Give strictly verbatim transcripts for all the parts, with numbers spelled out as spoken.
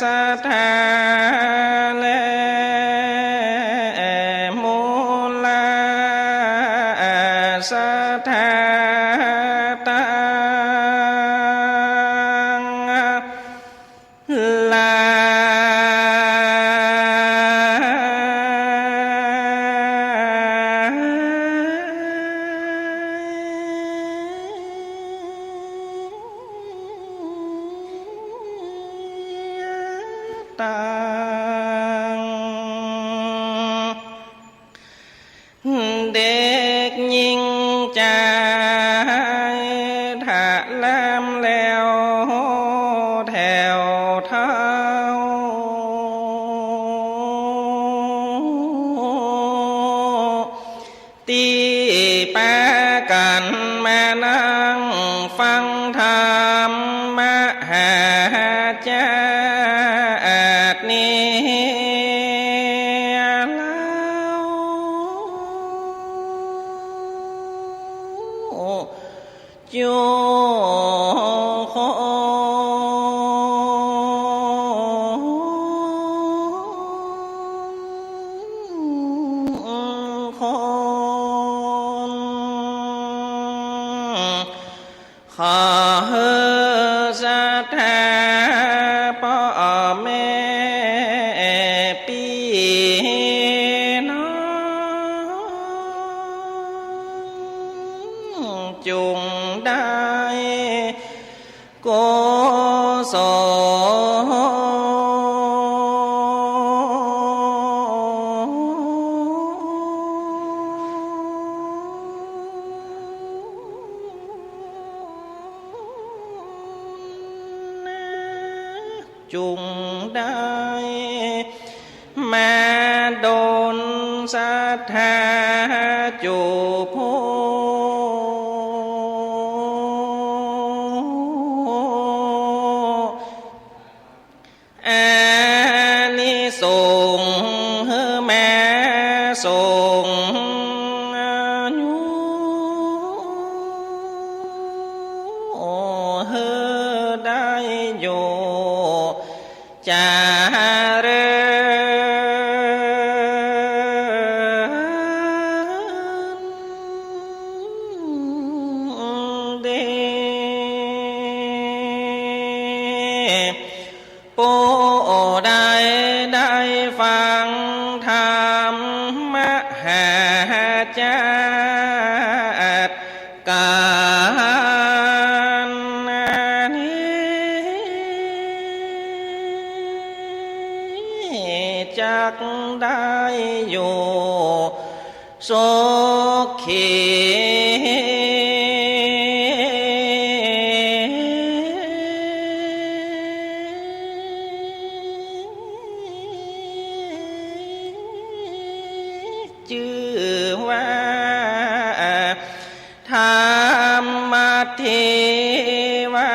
ศรัทธา และมูลศรัทธาตังหลาย ตัง เด็กญิงจ๋า ถ้าแลมแล้วแถวเฒ่า ตี้ปากั๋นมานั่งฟังธรรมมหาจาตินี้เล่า จุคน ขอหื้อศรัทธาป้อแม่ปี้น้อง จุ่งได้กุศล จุ่งได้มาดลศรัทธาจุผู้ อานิสงส์หื้อมาส่งอายุ หื้อได้อยู่เจริญดี ผู้ใดได้ฟังธรรมมหาจาติกั๋นนี้ จักได้อยู่ สุขี จื้อว่า ธรรมะที่ว่า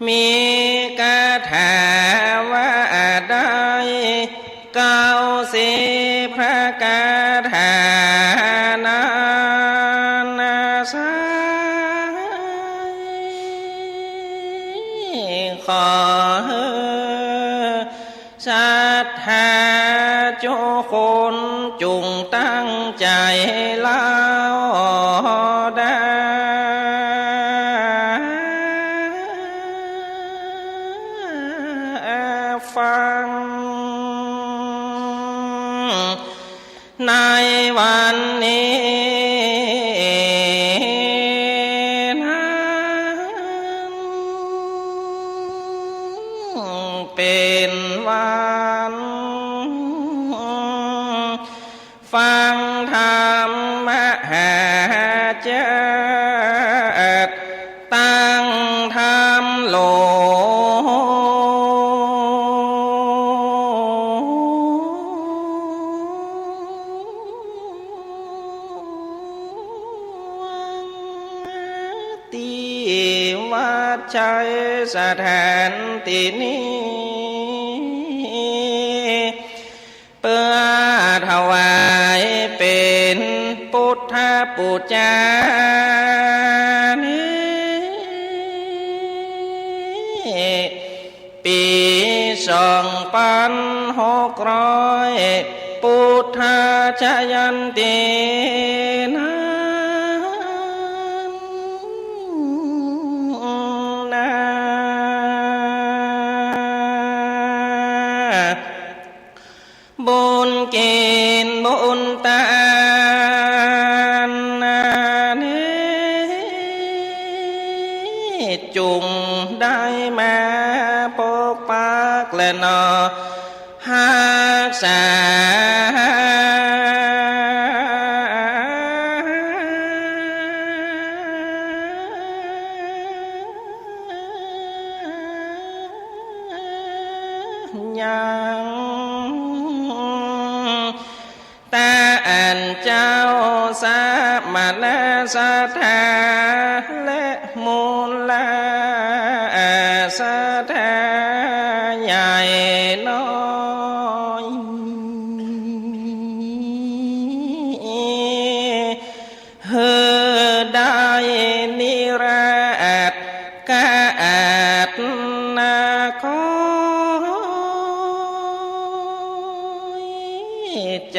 มีคาถาว่าได้เก้าสิบพระคาถานั้นไซร้ ขอหื้อศรัทธาจุคนจุ่งตั้งใจ๋เล่าได้ฟัง ในวันนี้นั้น เป๋นวันฟังธรรมมหาจาติ ตั้งธรรมหลวง ตี้วัดชัยสถานตี้นี้ เปื้อถวายเป๋นพุทธ ปู๋จานี้ ปี๋สองปันหกร้อย ปุทธะจะยันตีนั้นนา บุญกิ๋นบุญตานนี้ จุ่งได้มาปกปักแลหนอ ฮักษา ยัง ตาอั้นเจ้าสมณะศรัทธา และมูลศรัทธาใหญ่น้อย หื้อได้นิราชกาอาดนาคอย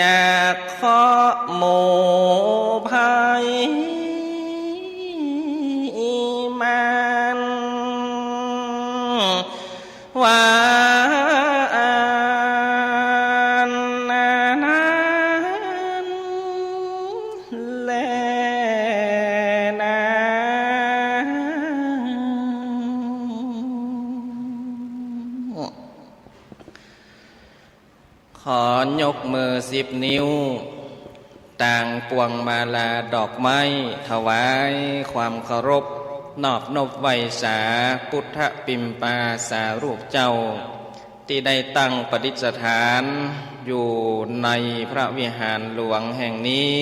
จากเคราะห์หมู่ภัยมาร ว่าอันนั้นแลนา ขอยกมือสิบนิ้ว ตางปวงมาลาดอกไม้ ถวายความเคารพ นอบนบไหว้สา ปุทธปิมปาสารูปเจ้า ตี้ได้ตั้งประดิษฐานอยู่ในพระวิหารหลวงแห่งนี้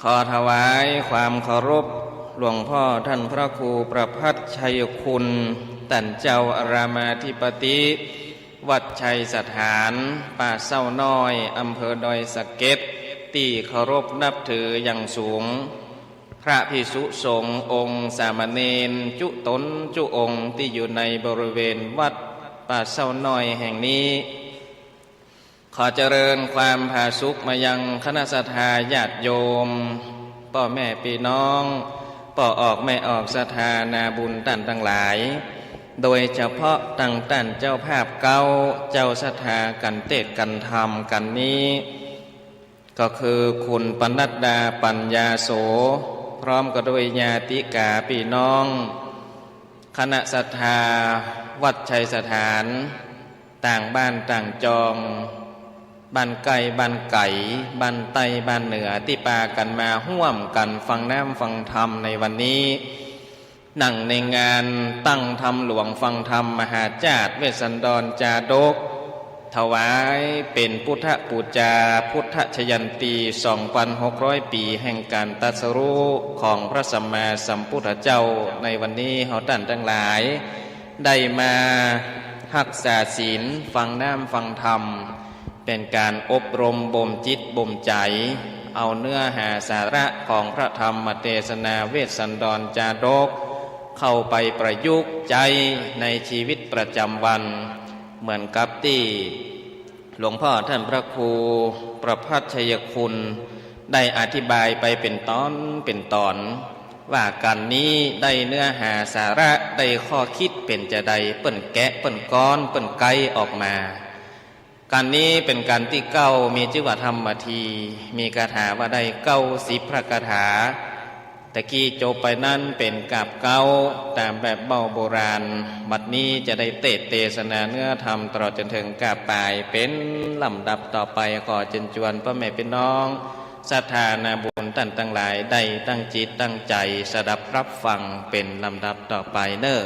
ขอถวายความเคารพ หลวงพ่อท่านพระครูประภัชชัยคุณ ต้านเจ้าอารามอธิปติ วัดชัยสถาน ป่าเซ้าน้อย อำเภอดอยสะเก็ด ตี้เคารพนับถืออย่างสูง พระภิกษุสงฆ์องค์สามเณรจุ๊ต๋นจุ๊องค์ตี้อยู่ในบริเวณวัดป่าเซ้าน้อยแห่งนี้ ขอเจริญความผาสุกมายังคณะศรัทธาญาติโยม ป้อแม่ปี้น้อง ป้อออกแม่ออกศรัทธานาบุญต้านตังหลาย โดยเฉพาะตังต้านเจ้าภาพเก๊า เจ้าศรัทธากั๋นเตสน์กั๋นธรรมกั๋นนี้ ก็คือคุณปนัดดาปัญญาโส พร้อมกับด้วยญาติกาปี้น้อง คณะศรัทธาวัดชัยสถาน ต่างบ้านต่างจอง บ้านใก้บ้านไก๋ บ้านใต้บ้านเหนือ ตี้ปากั๋นมาฮ่วมกั๋นฟังน้ำฟังธรรมในวันนี้ เนื่องในงานตั้งธรรมหลวงฟังธรรมมหาชาติเวสสันดรจาดก ถวายเป๋นพุทธปู๋จาพุทธชยันตีสองปันหกร้อยปี๋แห่งก๋านตรัสรู้ของพระสัมมาสัมพุทธเจ้า ในวันนี้เฮาต้านตังหลาย ได้มาฮักษาศีล ฟังน้ำฟังธรรม เป๋นก๋านอบรมบ่มจิตบ่มใจ๋ เอาเนื้อหาสาระของพระธรรมเตสนาเวสสันดรจาดก เข้าไปประยุกต์ใจ๊ในชีวิตประจ๋ำวัน เหมือนกับตี้หลวงพ่อต้านพระครูประภัชชัยคุณ ได้อธิบายไปเป๋นต๋อนเป๋นต๋อน ว่าก๋านนี้ได้เนื้อหาสาระ ได้ข้อคิดเป๋นจาใด เปิ้นแกะเปิ้นก๊อนเปิ้นไก๊ออกมา ก๋านนี้เป๋นก๋านตี้เก้า มีจื้อว่าธรรมที มีคาถาว่าได้เก้าสิบพระคาถา ตะกี้จบไปนั้นเป๋นกาบเก๊า ต๋ามแบบเบ้าโบราณ บัดนี้จะได้เตสน์เตสนาเนื้อธรรมตลอดจ๋นเถิงกาบป๋ายเป๋นลำดับต่อไป ขอเจิญจวนป้อแม่ปี้น้อง ศรัทธานาบุญต้านตังหลาย ได้ตั้งจิตตั้งใจ๋สดับฮับฟังเป๋นลำดับต่อไปเน่อ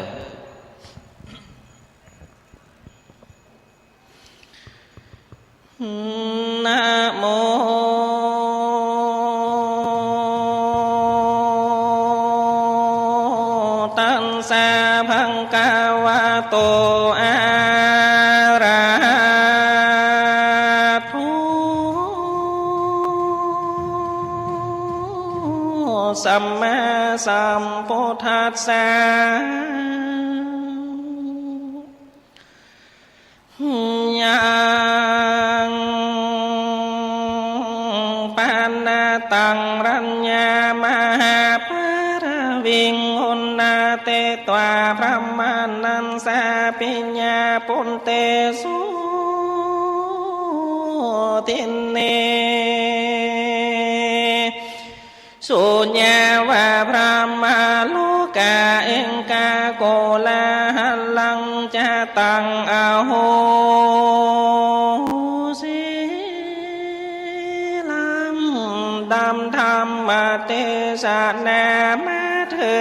นะโม ตัสสะ ภะคะวะโต อะระหะโต สัมมาสัมพุทธัสสะ ยังปะณะตัง รัญญามหาปะระวิง อุณณาเต ตวา พรหมานัสสา ปิญญาปุตเตสุ ทินเน สุญญา วา พรหมาโลกา เอกา โกลาหลัง จะตัง อโหสิ ลำดับธรรมเตสนามาเถิ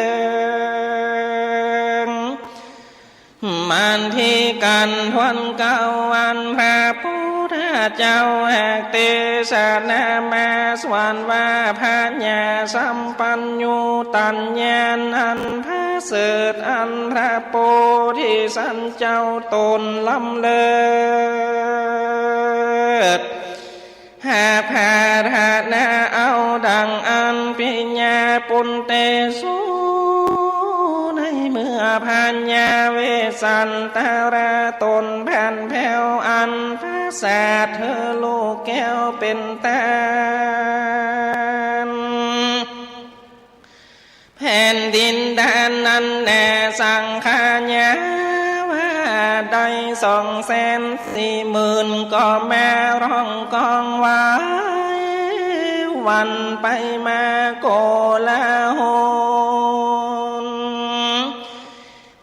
ง มันทีกั๋นทวนเก้าวัน พระพุทธเจ้าหากเตสนามาสวรรค์ว่า พญาสัมปัญญูตัญญาณอันประเสริฐ อันพระโพธิสัตว์เจ้าตนล้ำเลิศ หากปรารถนาเอาดังอั้น ปิญญาปุตเตสุ ในเมื่อพญาเวสสันตราตนผัดแผ้วอันปราศาสเธอลูกแก้วเป๋นต้น แผ่นดินด้านนั้นแล สังขยาว่าได้สองแสนสี่หมื่น ก็มาร้องก้องไหวหวั่นไปมาโกลาหล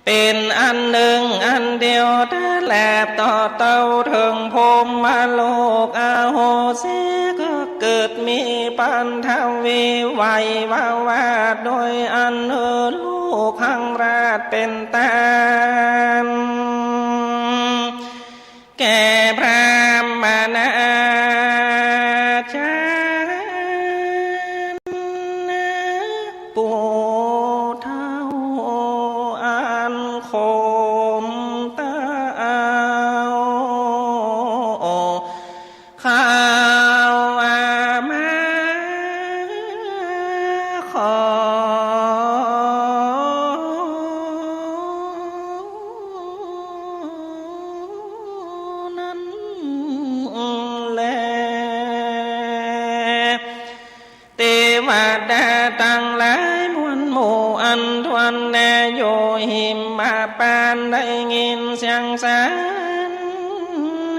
เป๋นอันนึ่งอันเดียว ตราบต่อเต้าเถิงพรหมโลก อโหสิ ก็เกิดมีปัณณวีไหววาวาด โดยอันเออลูกหังราชเป๋นต้น แก่พรหมนาจารย์ ผู้เฒ่าอันข่มเต้า ข้าวอามาขอนั้นแล เตวดาตังหลายมวลหมู่อันทวนแล อยู่หิมพานต์ได้ยินเสียงสรร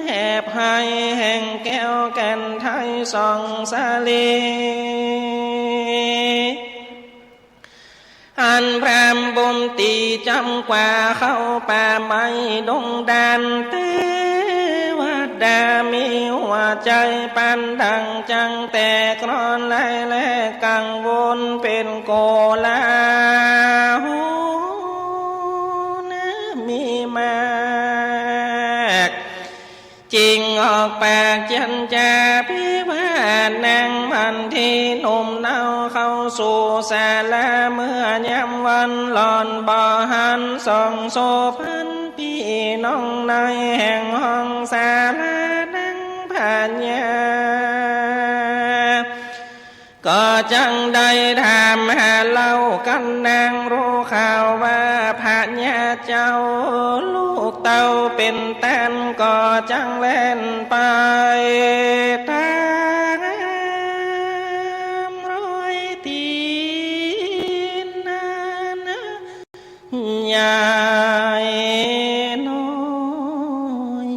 แหบไห้แห่งแก้วแก่นไทยสองสาลี อันพรามบุญตีจ๋ำกว่าเข้าป่าไม้ดงดาน เตวดามีหัวใจ๋ปานดั่งจั่งแตกร้อนแล และกังวลเป๋นโกลาหลมีมาก จึงออกปากเจียรจาพิวาท นางวันทีหนุ่มเนาเข้าสู่ศาลา เมื่อยามวันหล่อนบ่หันสองโสภณ ปี้น้องในแห่งห้องศาลา นางพญา ก็จั่งได้ถามหาเล่ากั๋น นางฮู้ข่าวว่าพญาเจ้าลูกเต้าเป๋นต้น ก็จั่งแล่นไปต๋ามรอยตี๋นนั้น ยายน้อย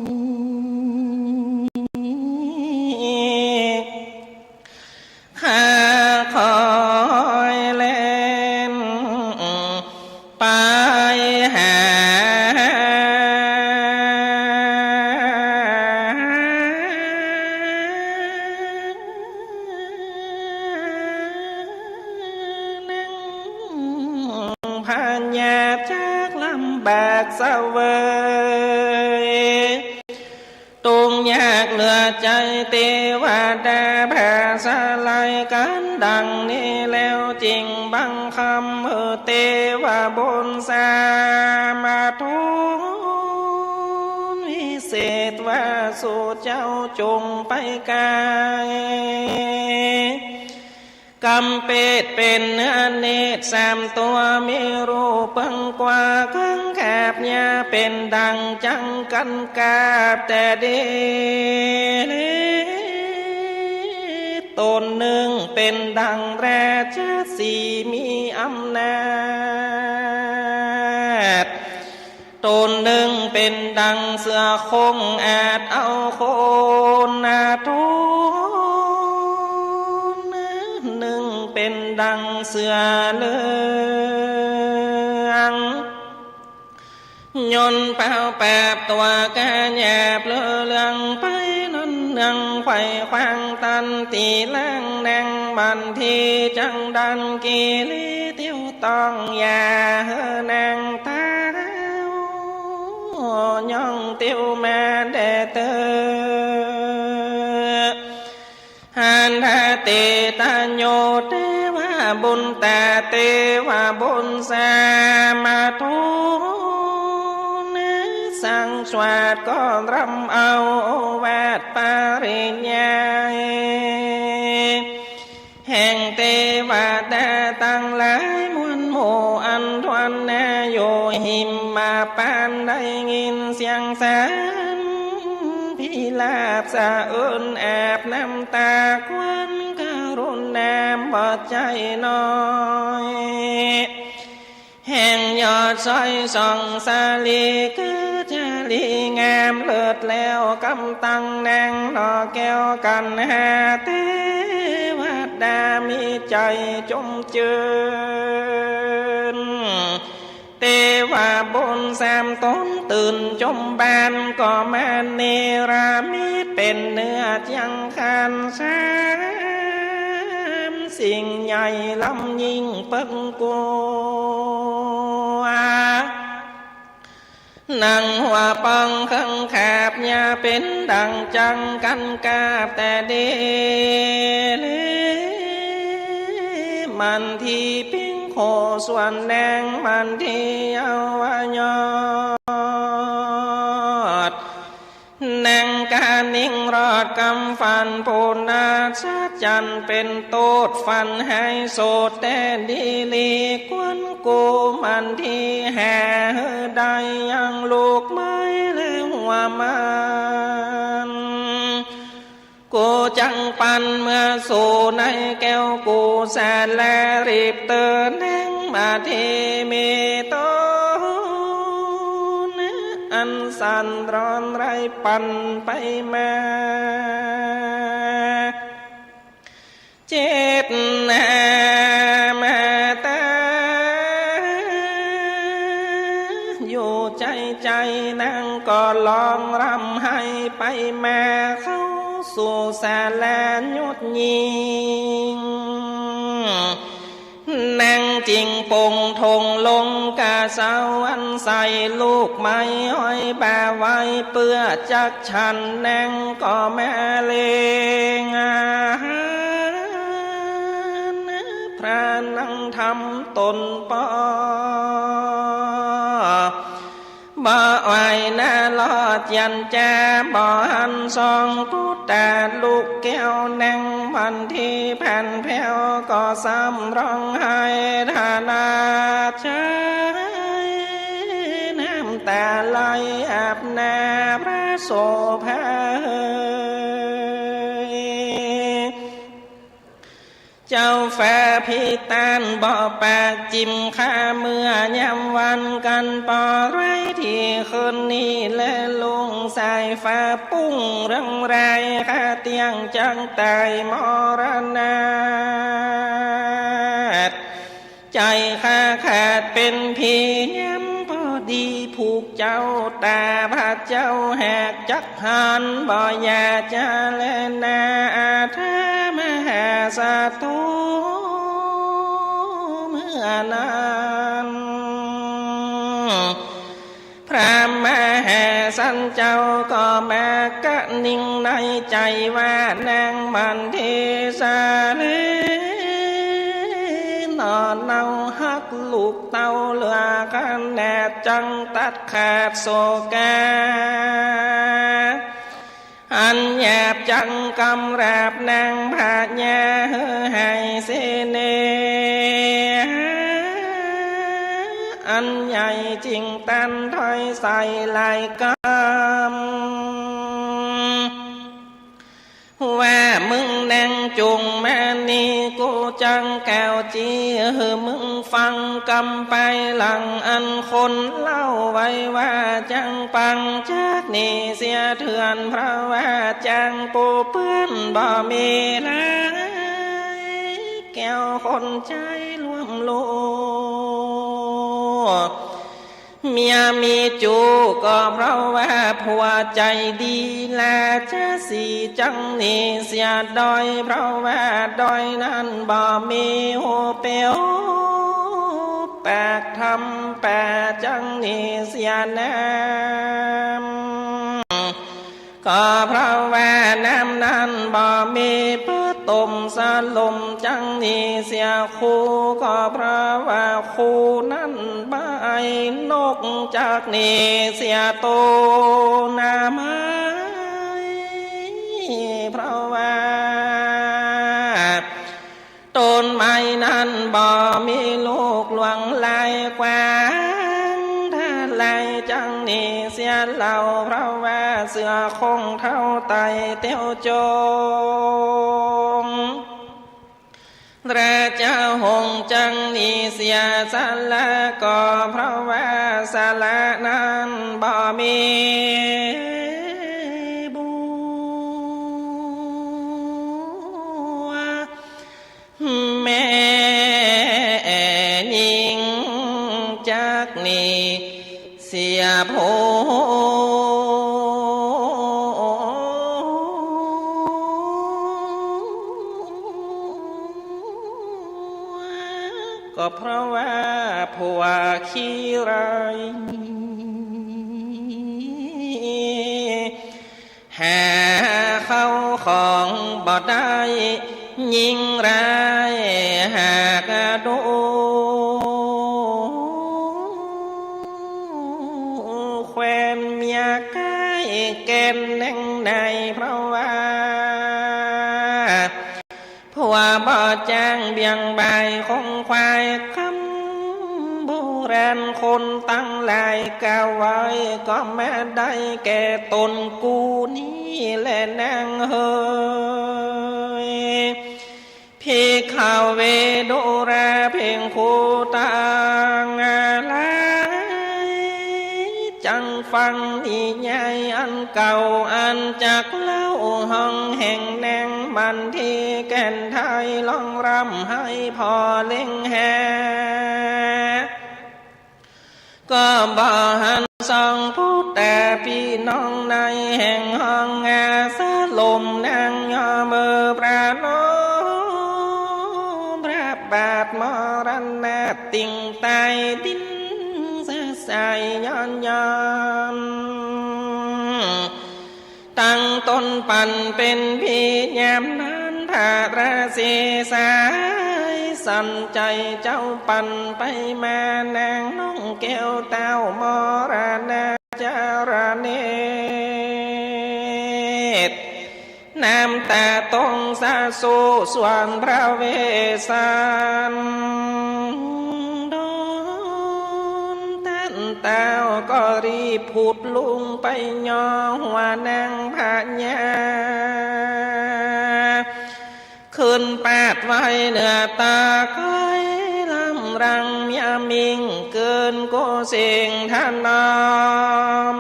ข้าคอยแล่นไปหา นางพญาจักลำบากเสวย ตุ๊กข์ยากเหลือใจ๋ เตวดาผาสะไหลกั๋นดั่งนี้แล้ว จึงบังคมเออเตวบุตรสามทูลวิเศษว่า สูเจ้าจงไปไกล ก๋ำเปรตเป๋นเนื้อเนตรสามตั๋ว มีรูปเปิงกว้าเคิงแคบ เยียะเป๋นดั่งจังกั๋นกาบแต่เด ต๋นนึ่งเป๋นดั่งราชสีห์มีอำนาจ ต๋นนึ่งเป๋นดั่งเสือโคร่งอาจเอาคน ต๋นนึ่งเป๋นดั่งเสือเหลือง ยนต์เป๋าปราบตั๋วก๋าหยาบเลอะเลืองไป นั้นเนืองไขว่คว้างตันตี้หลังนาง บัดนี้จักดันกิริเตียวต้อง อย่าหื้อนางเต้า ย่องเตียวมาแด่เต๊อะ หันทะเตตะโย เตวะบุญตา เตวะบุญสามาโทนะ สังสวาสก็รำเอาโอวาทปริยาย แห่งเตวดาตังหลายมวลหมู่ อันถ้วนหน้าอยู่หิมมาปาน ได้ยินเสียงสรรพิลาปสะอื้นอาบน้ำตา ควรกรุณาบ่ใจ้น้อย แห่งยอดสร้อยส่องสาลี คือจารีงามเลิศแล้ว กำตังนางหน่อแก้วกัณหา เตวดามีใจ๋จมจื้น เตวะบุญสามต๋นตื่นจมบาน ก็มาเนรมิตเป๋นเนื้อเจียงคานสาม สิ่งใหญ่ล้ำยิ่งเปิงกั๋ว หนังหัวป๋องเคิงขาบ เยียะเป๋นดั่งจังกั๋นกาบแต่เด มันทีปิงโขส่วนนาง มันทีเยาวะยอด นางกานิ่งรอดกำฝัน ผู้อัศจรรย์เป๋นโต้ษ ฝันหายโสดแต๊ดีหลี ควรกู้มันทีหาหื้อได้ ยังลูกไม้และหัวมัน กูจักปันเมือสู่ในแก้วกู้สาลา รีบเตินแหน่งมาทีมีต๋น อันสั่นร้อนไร้ปันไปมา เจ็ดหน้ามาต๋า อยู่ใจ๋ใจ๋นางก็ร้องร่ำไห้ไปมา เข้าสู่สาลาหยุดยิ่ง นางจิ่งปงทงลงกาเสา อันใส่ลูกไม้ห้อยบ่าไว้ เปื้อจักฉัน นางก็มาเล็งอาหาร พระนางทำต๋นป้อ บ่ไหวหน้ารอดยันจา บ่หันส่องตุ๊ตาลูกแก้ว นางวันทีผันแผ้ว ก็ซ้ำร้องไห้ถนาดใจ๋ น้ำต๋าไหลอาบหน้าพระโสภา เจ้าฟ้าพิตานบ่ปากจิ่มค่า เมื่อยามวันกั๋นปอไร้ ตี้คืนนี้แลลุ่งสายฟ้า ปุ้งเรืองราย ข้าเตี้ยงจักต๋ายมรณาฏ ใจ๋ข้าขาดเป๋นผี ยามพอดีผูกเจ้าต๋า พระเจ้าหากจักหัน บ่อย่าจะแลนา อาธรรมหาศัตรู เมื่อนั้น พระมหาสันเจ้าก็มากะนิ่งในใจ๋ว่า นางมันทีสาลี หน่อเนาฮักลูกเต้าเหลือขนาด จักตัดขาดโศกา อันหยาบจักกำราบนางพญาหื้อหายเสียแน่ อันใหญ่จึงตันถ้อยใส่หลายกำ ว่ามึงแน่งจุ่งมานี่ กูจักกล่าวจี้หื้อมึงฟังกำปายหลัง อันคนเล่าไว้ว่าจักปังจากนี้เสียเถิน เพราะว่าจักปูเปื้อนบ่มีหลาย แก้วคนใจ๋ร่วมโลก เมียมีจู๋ก็เพราะว่าผัวใจ๋ดี ราชสีห์จักนี้เสียด้อย เพราะว่าด้อยนั้นบ่มีฮูเปียว ปากทำป่าจักนี้เสียน้ำ ก็เพราะว่าน้ำนั้นบ่มี เปิ้นต้มสลมจักนี้เสีย คูก็เพราะว่าคูนั้นบ่ไอ้ นกจักนี้เสียโตน้ำไอ้ เพราะว่า ต้นไม้นั้นบ่มีลูกหลวงลายกว้าง ถ้าลายจักนี้เสียเล่า เพราะว่าเสือคงเฒ่าไต่เตี้ยวจง ราชหงส์จักนี้เสียสละ ก็เพราะว่าสละนั้นบ่มีบัว แม่ญิงจักนี้เสียผัว ก็เพราะว่าผัวขี้ร้าย หาเข้าของบ่ได้ หญิงร้ายหากดู แควนเมียใก้แก่นแหน่งไหน เพราะว่า ผัวบ่จ้างเบี่ยงบ่ายของควาย กำโบราณคนตังหลายกล่าวไว้ ก็มาได้แก่ต๋นกูนี้แหละนางเหย ภิกขเวดูราเพ่งคูตังหลาย จักฟังนิยายอันเก่า อันจักเล่าห้องแห่งนางมันทีแก่นไทย ร้องร่ำไห้ผ่อเล็งหา ก็บ่หันส่องผู้ต๋าปี้น้องในแห่งห้องอาสลม นางยอมเอ่อประนอมพระบาทมรณะ ติ่งต๋ายดิ้นสะสายย้อนย้อน ตั้งต๋นปันเป๋นพียามนั้น พระราศีสายสันใจ๋เจ้าปันไปมา นางน้องแก้วเต้ามรณะจารเนตร น้ำต๋าต๋งสะสูส่วนพระเวสสันดร ต้านเต้าก็รีบผุดลุกไปย่อหัวนางพญา ขึ้นปาดไว้เหนือต๋าก้อย ร่ำรังเมียมิ่งเกินโกเสงถนอ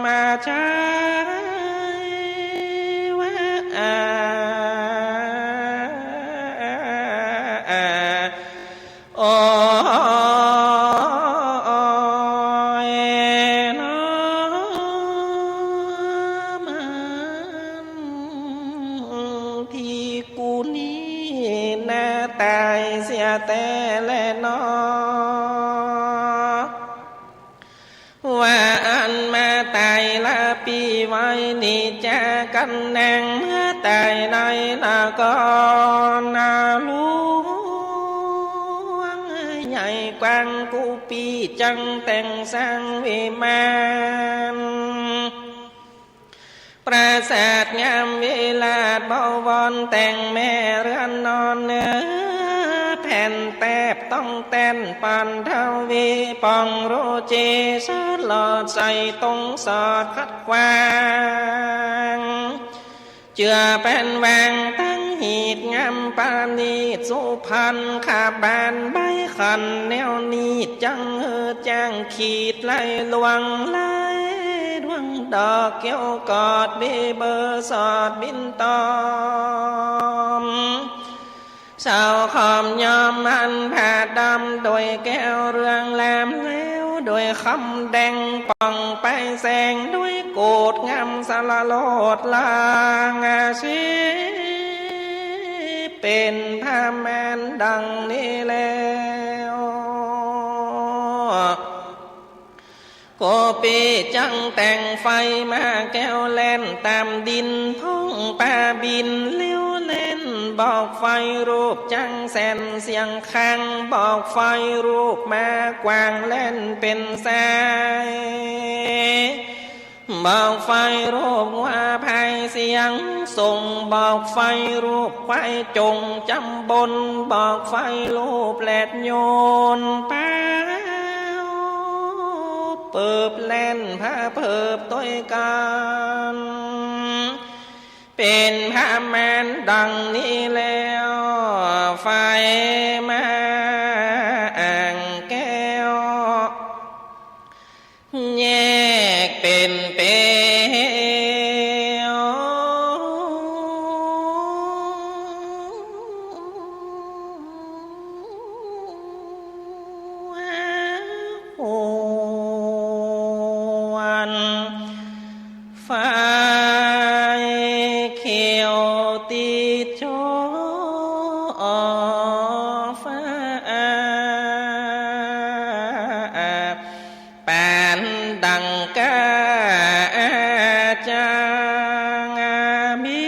มอาชา ว่า โอ้ยน้อ มันทีกูนี้นาต๋ายเสียแต๊แลน้อ ว่าอันมาต๋ายละปี้ไว้นี้ จากั๋นแหน่งเมื่อต๋ายในละก่อนนาหลวง ใหญ่กว้างกู้ปี้จักแต่งสร้างวิมาน ปราสาทงามวิลาศบวร แต่งแม่เรือนนอนเนื้อแผ่นแต๊บ ต้องแต้นปัณณวี ป่องโรเจ สลอดใส่ตรงสอดขัดขวาง เจือแป้นวางตั้งหีบงามประณีต สุพรรณขบานใบขันแนวนีด จั้งหืดจ้างขีดไล่ลวงไล่ดวงดอก เกี้ยวกอดเบเบอสอดบินตอม เสาขอมยอมอันผาดำ โดยแก้วเรืองแหลมแล้ว โดยคำแดงป่องไปแสง โดยโกศงามสละโลดลางอาชีพ เป็นพระมารดังนี้แล้ว โกปีจั้งแต่งไฟมาแก้วแล่นต๋ามดิน พ่องปาบินเลี้ยวแล่น บอกไฟรูปจั้งแสนเสียงคัง บอกไฟรูปมากวางแล่นเป๋นสาย บอกไฟรูปงัวพายเสียงส่ง บอกไฟรูปควายจ่งจำบน บอกไฟรูปแหลดโยนเป้า เปิบแล่นผาเผิบตวยกั๋น เป๋นพระมารดังนี้แล้ว ไฟมาอ่างแก้ว แยกเป๋นเปลว ควัน ไฟเขียวติดจอฟ้า ปานดังก้าจางบิ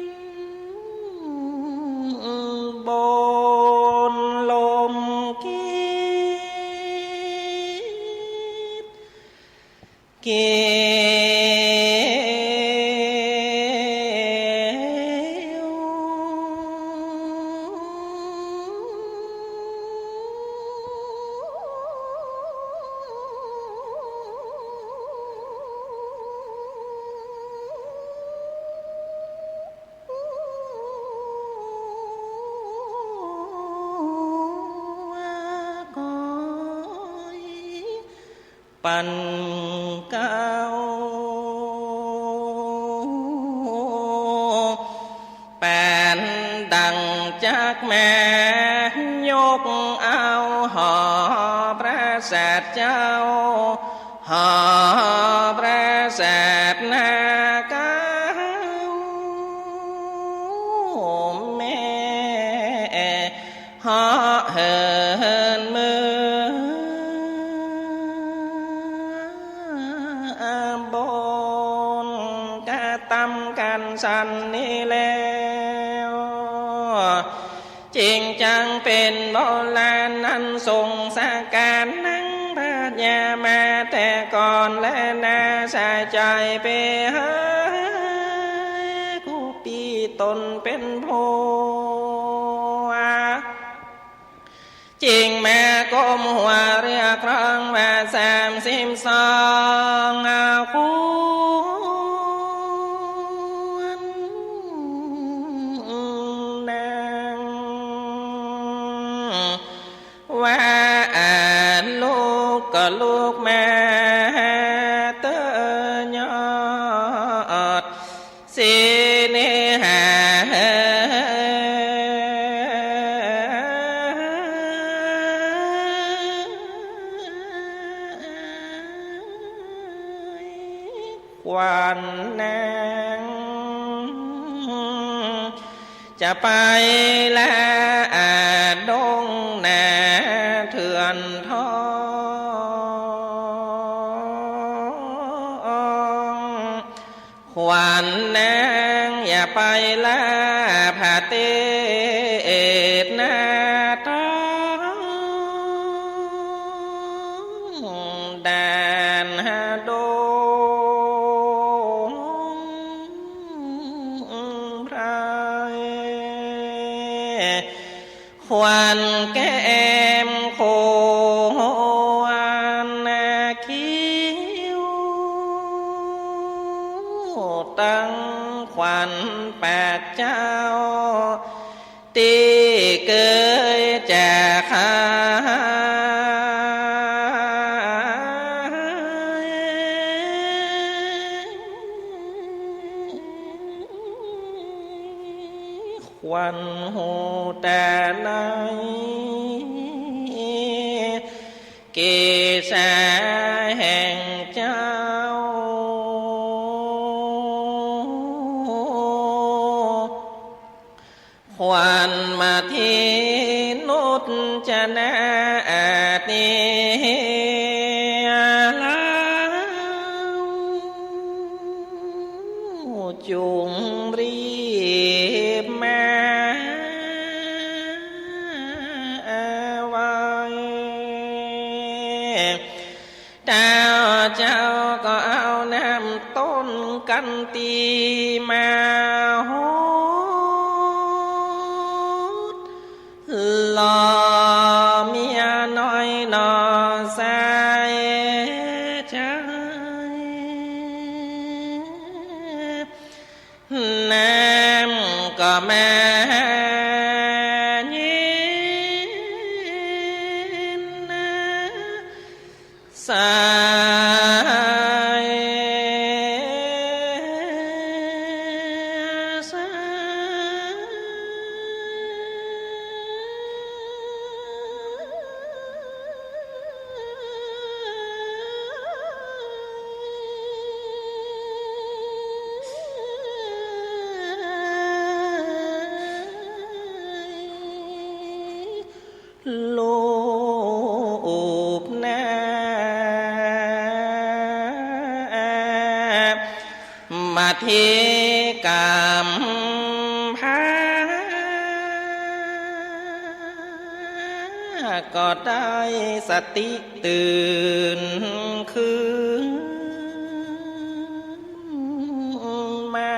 น บนลมกีด เกลียว ปันเกล้า ปานดังจักมายกเอาหอปราสาทเจ้า หอปราสาทนาเกล้า แม่ เหาะเหินเมืองบน กระตำกั๋นสันนี้แล้ว จึงจั้งเป๋นโบราณอันทรงสาการ นังพญามาแต่ก่อนแลนา สาใจ๋ไปเฮอ โกปีต๋นเป๋นผัว จึงมาก้มหัวเรียกร้องว่าสามสิบสองควรนาง ว่าลูกก็ลูกมาเตยอด สิเนหาขวัญนาง จะไปละอาดงนาเถื่อนทอง ขวัญนางอย่าไปละผาเตศนาทอง ด่านดง แก้มขวัญคิ้ว ตังขวัญปากเจ้า ตี้เกยจากหาย ขวัญหูต๋าใน เกศาแห่งเจ้า ขวัญมาที่นุจนาอาทิลาว จุ่งรีบมาไว เต้าเจ้าก็เอาน้ำต้นกัณฑ์ตี้มาหด หล่อเมียน้อยหน่อใส่ใจ๋ น้ำก็มาเย็นใส ลูปหน้า มาเทกำพร้า ก็ได้สติตื่นคืนมา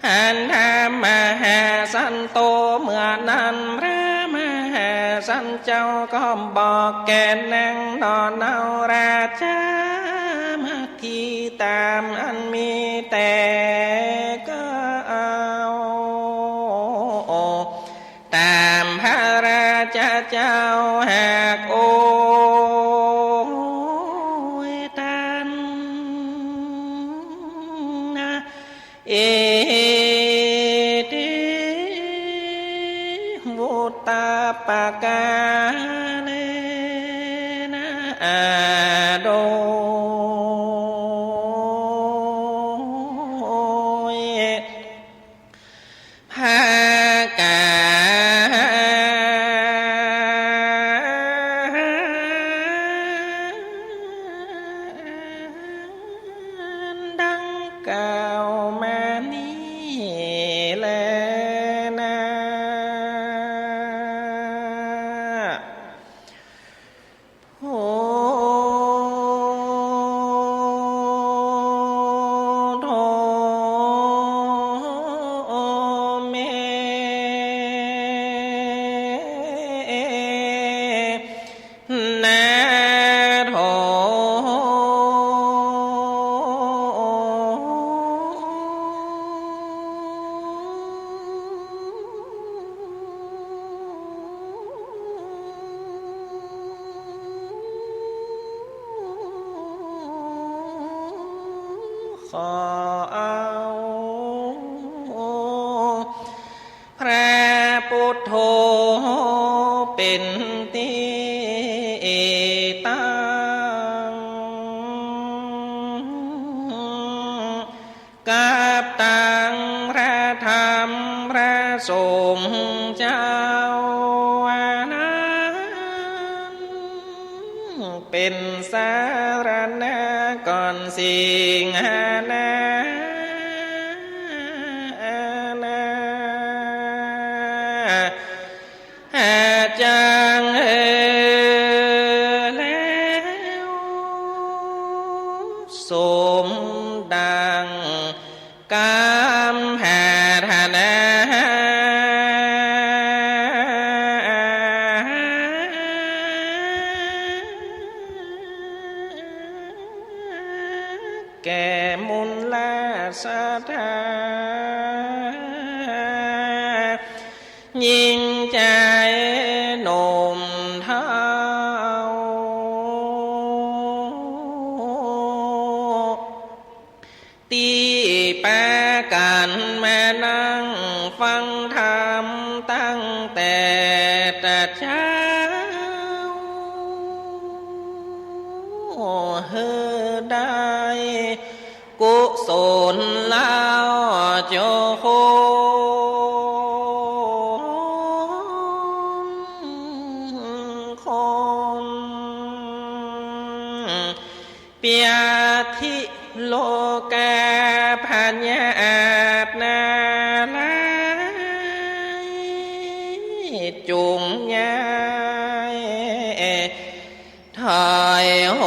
หันถามมหาสันโต เมื่อนั้นพระมหาสันเจ้าก็บอกแก่นางหน่อเนาราชามัคคี ต๋ามอันมีแต่ก็เอา ต๋ามพระราชาเจ้าหากโอตันนะ อิติวุตตปกาเลนะ โดย พระกา ดังกล่าวมานี้แลนา โพโธเม นาโถ ขอเอา พระพุทโธเป๋นตี้ตั้ง กับตังพระธรรมพระสงฆ์เจ้านั้น เป๋นสรณะก่อนสิ่งนานา อาจังเออแล้ว สมดังกำปรารถนา ศรัทธา ยิ่งใจ๋หนุ่มเฒ่า ตี้ปากั๋นมานั่งฟังธรรมตั้งแต่ตะเจ๊า หื้อได้ กุศลเล่าเจ้าคน คน เปียทิโลกาพยาธินารายณ์ จุ่งย้าย ถอยโห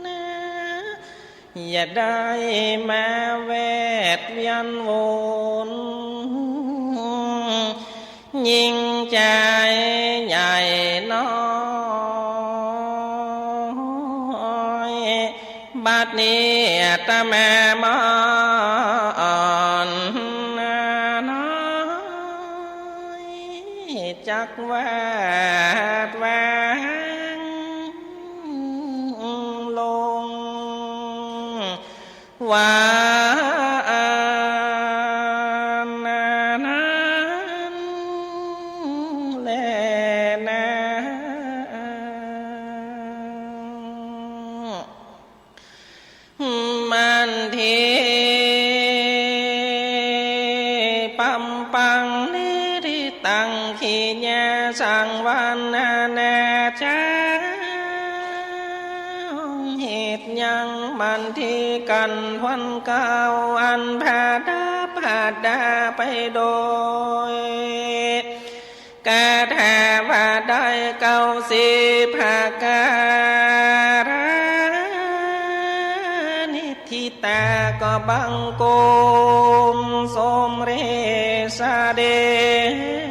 น อย่าได้มาแวดเวียนวน ยิ่งใจ๋ใหญ่น้อย บัดนี้อาตมามอนน้อย จักวาดวางลง ว่าอันนั้นแลนา มันทีปัมปังนิริตัง ขีญาสังวรรณนาจา เหตุยังมันทีกั๋นทวนเก่า อันผาดาผาดาไปโดย กาถาว่าได้เก้าสิบประก๋าร นิทธิตาก็บังคมสมเร็จเสด็จ